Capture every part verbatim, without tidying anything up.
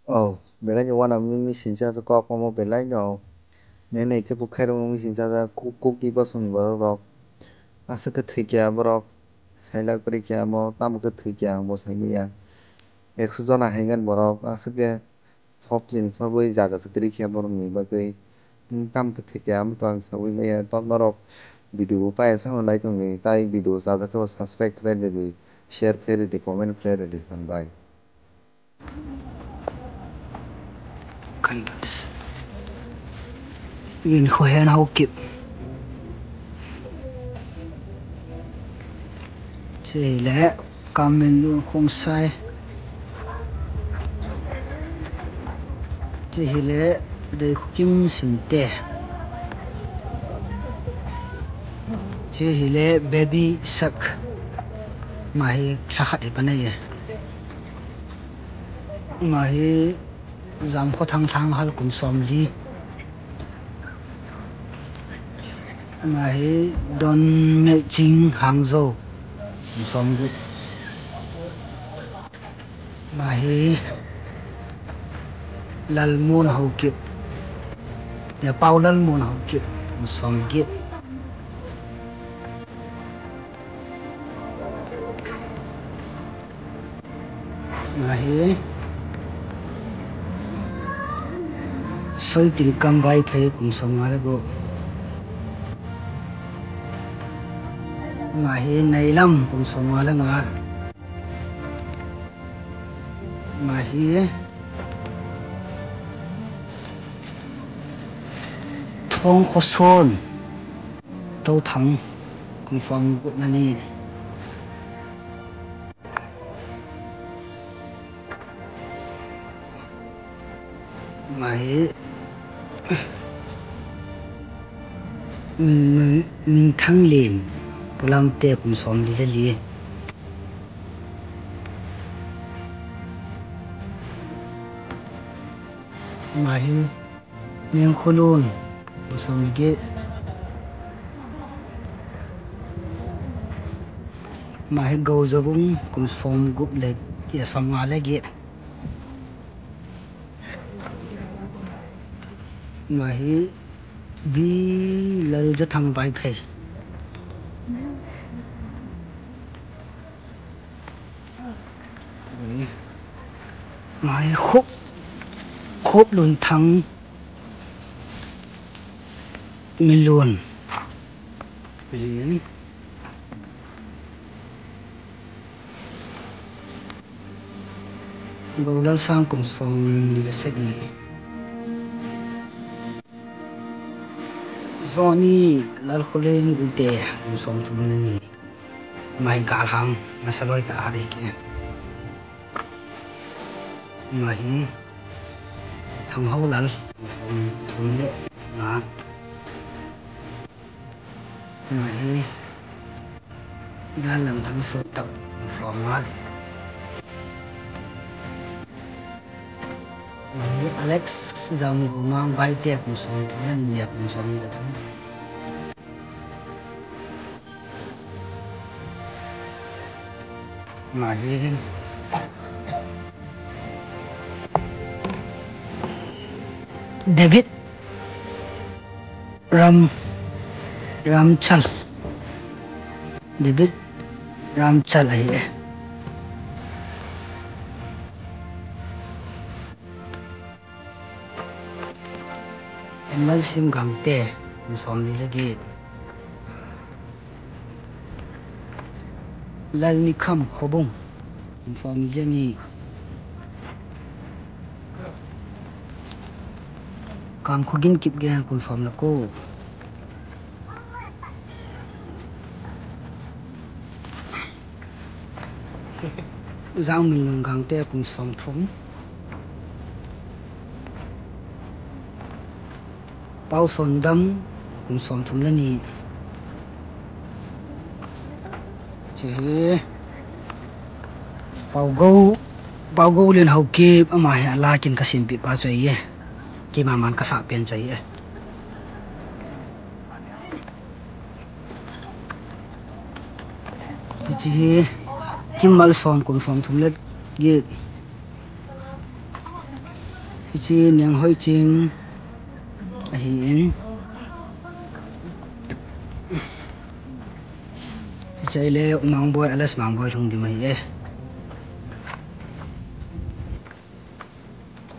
Oh, belai jo wana mi mi sincha sa kok mo belai jo. Nene ke pu khair mo mi sincha sa ku ku ki pa sung ba ro. Asa ka thik ya ba ro. Sai lak pri kya mo tam ka thik ya mo sai mi ya. Ek su jona hengan ba ro. Asa ke sop lin sop boi ja ka sa tri kya ba ro mi ba ke. Tam ka thik ya mo tam sa wi me ya top ba ro. Video pa ya sa mo lai tong ni tai video sa sa ko subscribe kre de di, share kre de di, comment kre de di. Bye. Kan bas. Yin Kho Hen Haokip. Chule Kamin Lun Khongsai. Chule Dei Kho Kim Simte. Chule Baby Shark. Ama hi lha khat hi pan ahi. Ama hi Jamkhothang Lhanghal kum somli. Ama hi Don Ngeihching Hangzo kum somgup. Ama hi Lalmun Haokip. Ya Pau Lalmun Haokip kum somgiet. Ama hi Soitilkam Vaiphei kum somnga le gup. Ama hi Neilam kum somnga le nga. Ama hi Thongkhoson Touthang kum somgup na ni. Ama hi, mm, Ningthanglen Polamte kum somli le li. Ama hi Nengkholun kum somli giet. Ama hi Goujavung kum somgup le, ya somnga le giet. Ama hi V Laljathang Vaiphei. Ama hi Khup, Khuplunthang Minlun. Ahin. Golal Sang kum somni le sagi. Johnny Lalkholen Guite kum somthum le ni. Ama hi Galhang, Masaloi ka ha dei ke. Ama hi Thanghoulal kum somthum le nga. Ama hi Lallamthang Sotak kum somnga. Ama hi Alex Jamgomang Baite kum somthum le ni, kum somthum le thum. Ama hi David Ram, Ramchal. David Ramchal ahi e. Malsim Gangte kum somli le giet. Lalnikham Khobung kum somli le ni. Kamkhogin Kipgen kum som le ko. Jangminlun Gangte kum somthum. Pausondam kum somthum le ni. Hiche Paugou, Paugoulen Haokip, ama hi ala kin ka simpi pa chu ahi e. Keima man ka sah pen chu ahi e. Hiche hi Kimmalsom kum somthum le giet. Hiche Nenghoiching ahin. Hiche le U Mangboi, Alex Mangboi lhung dim ahi e.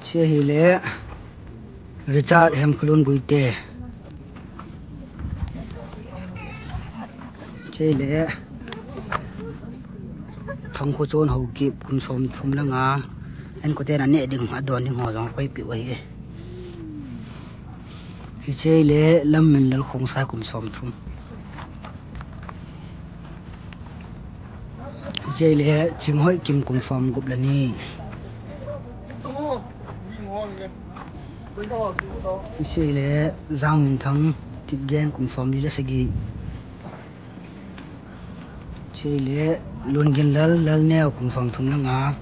Hiche hile Richard Hemkholun Guite. Hiche le Thangkhochon Haokip, kum somthum le nga. Inkoten aneh ding, adon ding ho jong akoipeh u ahi. Hiche le Lamminlal Khongsai, kum somthum. Hiche le Chinghoikim, kum somgup le ni. Hiche le Jangminthang Kipgen, kum somli le sagi. Hiche le Lunginlal Lalneo, kum somthum le nga.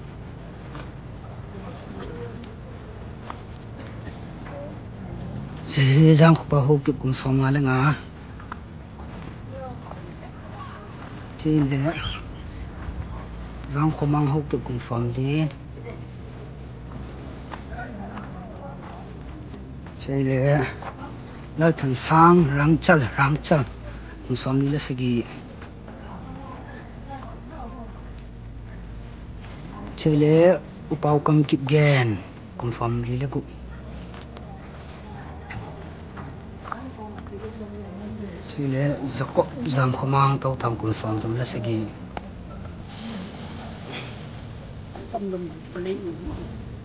Hiche Jangkhopa Haokip, kum somnga le nga. Hiche le Jangkhomang Haokip, kum somli. Hiche le Lalthansang Rangchal, Rangchal, kum somli le sagi. Hiche le U Paokam Kipgen, kum somli le gup. Hiche le Jacob Jangkhomang Touthang, kum somthum le sagi.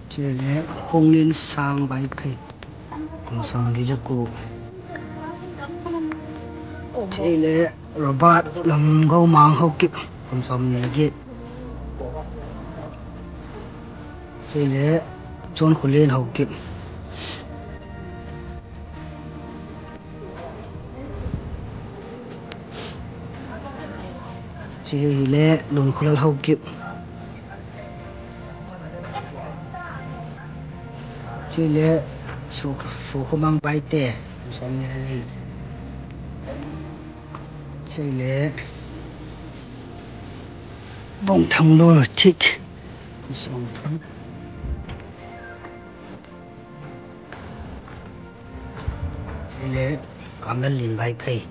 Hiche le Khonglinsang Vaiphei, kum somli le ko. Hiche le Robert Lamgoumang Haokip, kum somli le get. Hiche le Chonkholen Haokip. Hiche hile Lunkholal Haokip. Hiche le Su-, Sukhomang Baite, kum somni le ni. Hiche le Bongthanglur Thik, kum somthum. Hiche le Kamlallin Vaiphei.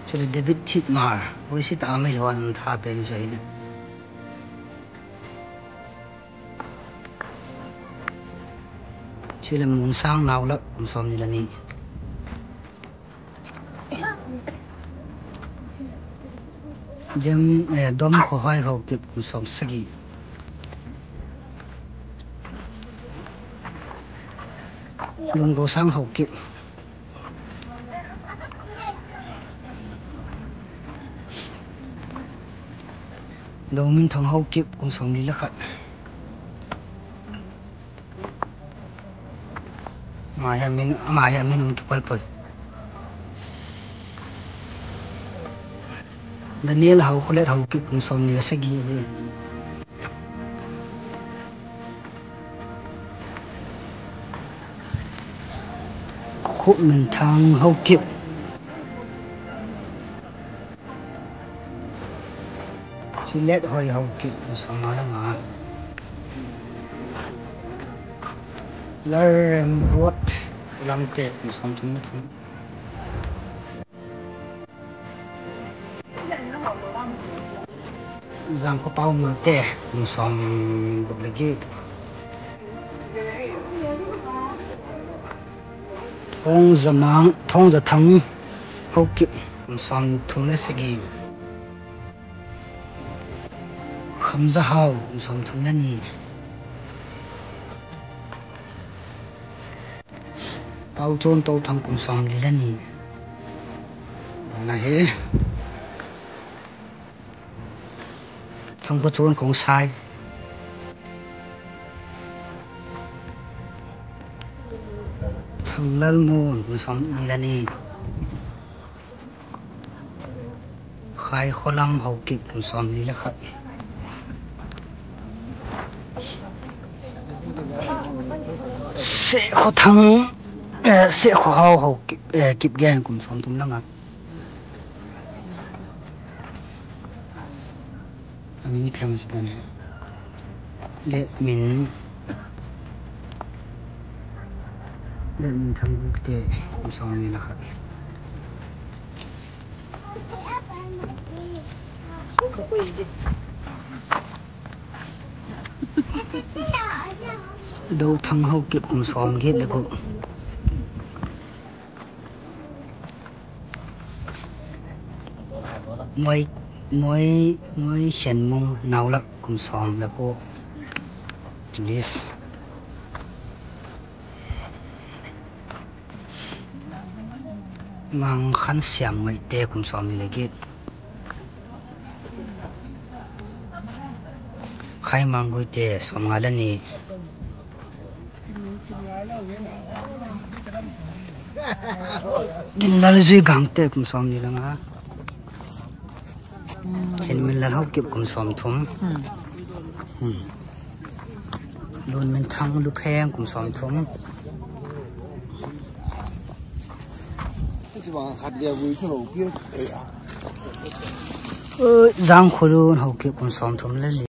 Hiche le David Thitmar, hoisi tah a meilhou a natha pen chu ahile. Hiche le Munsang Naolap, kum somni le ni. Dem, eh, Dom Khohoi Haokip, kum somsagi. Lunggosang Haokip. Dominthang Haokip, kum somli le khat. Ama hi amin, ama hi amin um kipoi poi. Daniel Haokholet Haokip, kum somni le sagi hi. Khupminthang Haokip. Hiche le Lethoi Haokip, kum somnga le nga. Lalremruot Lamte, kum somthum le thum. Jangkhopau Mate, kum somgup le get. Thongzamang, Thongzathang Haokip, kum somthum le sagi. Khamzahao, kum somthum le ni. Paochon Touthang, kum somli le ni. Ana hi. Thangkhochon Khongsai. Thanglalmon, kum somni le ni. Khaikholam Haokip, kum somli le khat. Sekhothang, eh, Sekhohao Haokip, eh, Kipgen, kum somthum le nga. Ami phem se pen. Letmin. Letminthang Gukte, kum somni le khat. Douthang Haokip, kum somget le gup. Moi, Moi, Moikhenmung Naolak, kum som le ko. List. Mangkhansiam Ngaihte, kum somni le get. Khaimang Guite, somnga le ni. Ginlaljui Gangte, kum somni le nga. Khenminlal Haokip, kum somthum. Hmm. Lunminthang Lupheng, kum somthum. Oi, Jangkholun Haokip, kum somthum le li.